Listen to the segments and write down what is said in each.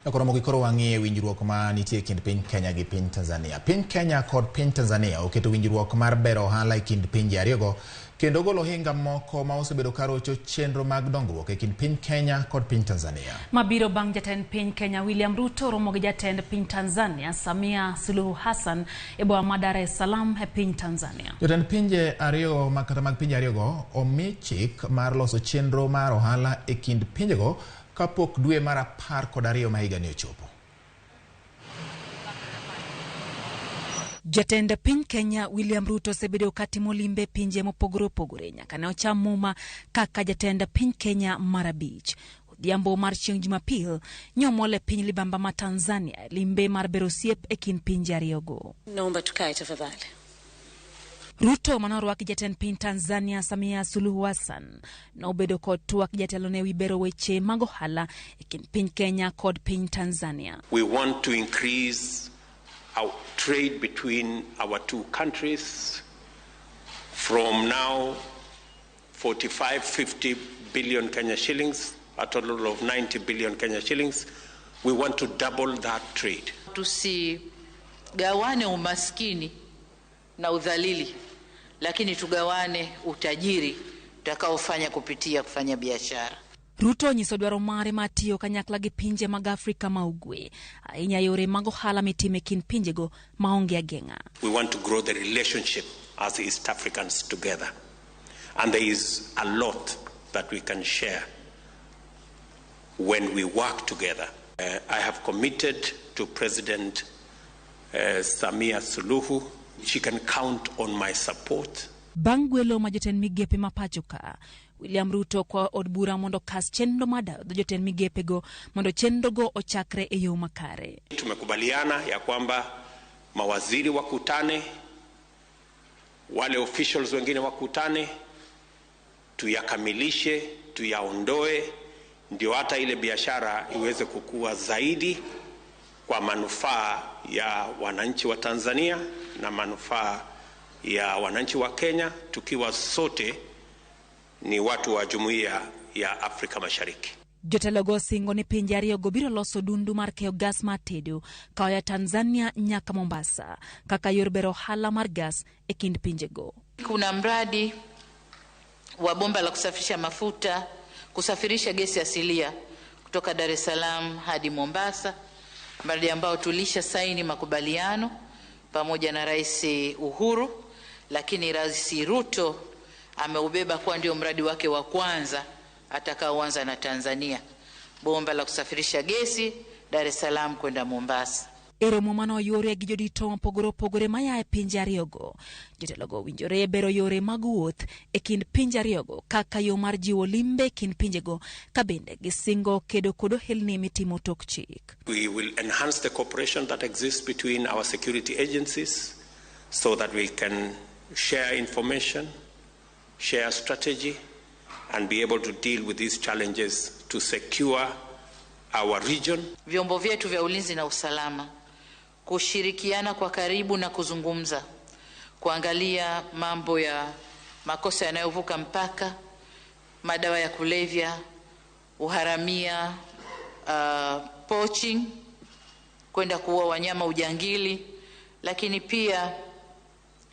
Koro mogi koro wang'iye winjruok ma nitie e kind piny Kenya gi piny Tanzania. Piny Kenya kod piny Tanzania oketo winjruok mar bero ohala e kind pinje ariyogo kendo golo ohinga moko ma osebedo ka rocho chenro mag dongruok e kind piny Kenya kod piny Tanzania. Mabiro bang' jatend piny Kenya William Ruto romo gi jatend piny Tanzania Samia Suluhu Hassan e boma ma Dar es Salaam e piny Tanzania. Jotend pinje ariyo ma kata mag pinje ariyogo omi chik mar loso chenro mar ohala e kind pinjego kapok dwe mar 12 ma higani ochopo. Jatend piny Kenya William Ruto osebedo ka timo limbe pinje mopogore opogore nyaka ne ocham muma kaka jatend piny Kenya mar 5. Odhiambo mar chieng' Jumapil nyomol e piny libamba ma Tanzania limbe mar bero osiep e kind pinje ariyogo. Naomba tukae tafadhali. Ruto manorwaki jatend piny Tanzania Samia Suluhu Hassan nobedo kod twak jatelo ne wi bero weche mag ohala e kind piny Kenya kod piny Tanzania. We want to increase our trade between our two countries from now 45-50 billion Kenya shillings, a total of 90 billion Kenya shillings. We want to double that trade. Tusigawane umaskini na udhalili, lakini tugawane utajiri tutakaofanya kupitia kufanya biashara. Ruto onyiso dwaro mare mar tiyo kanyakla gi pinje mag Afrika ma Ugwe, ahinya yore mag ohala mitimo e kind pinjego maonge ageng'a. We want to grow the relationship as East Africans together. And there is a lot that we can share when we work together. I have committed to President Samia Suluhu. She can count on my support. Bang' gwelo ma jotend migepe ma pacho ka, William Ruto kwa od bura mondo kas chenro mar dayo dho jotend migepego mondo chenrogo ochakre e yo makare. Tumekubaliana ya kwamba mawaziri wakutane, wale officials wengine wakutane, tuyakamilishe, tuyaondoe, ndio hata ile biashara iweze kukua zaidi kwa manufaa ya wananchi wa Tanzania na manufaa ya wananchi wa Kenya, tukiwa sote ni watu wa Jumuiya ya Afrika Mashariki. Jotelogo osingo ni pinje ariyogo biro loso dundu mar keyo gas mar tedo koa Tanzania nyaka Mombasa kaka yor bero ohala mar gas e kind pinjego. Kuna mradi wa bomba la kusafisha mafuta, kusafirisha gesi asilia kutoka Dar es Salaam hadi Mombasa, mradi ambao tulisha saini makubaliano pamoja na Rais Uhuru, lakini Rais Ruto ameubeba kuwa ndio mradi wake wa kwanza atakaoanza na Tanzania, bomba la kusafirisha gesi Dar es Salaam kwenda Mombasa. E romo mane oyuore gi jodito mopogore opogore maya e pinje ariyogo, jotelogo owinjore bero yore mag wuoth e kind pinje ariyogo kaka yo mar jiwo limbe e kind pinjego, ka bende gisingo kedo kod ohelni mitimo tok chik. We will enhance the cooperation that exists between our security agencies so that we can share information, share strategy, and be able to deal with these challenges to secure our region. Vyombo vyetu vya ulinzi na usalama kushirikiana kwa karibu na kuzungumza, kuangalia mambo ya makosa yanayovuka mpaka, madawa ya kulevya, uharamia, poaching, kwenda kuua wanyama, ujangili, lakini pia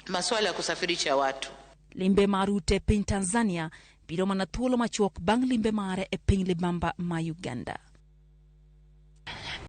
masuala ya kusafirisha watu. Limbe mar Ruto e piny Tanzania biro mana thuolo machuok bang' limbe mare e piny libamba ma Uganda.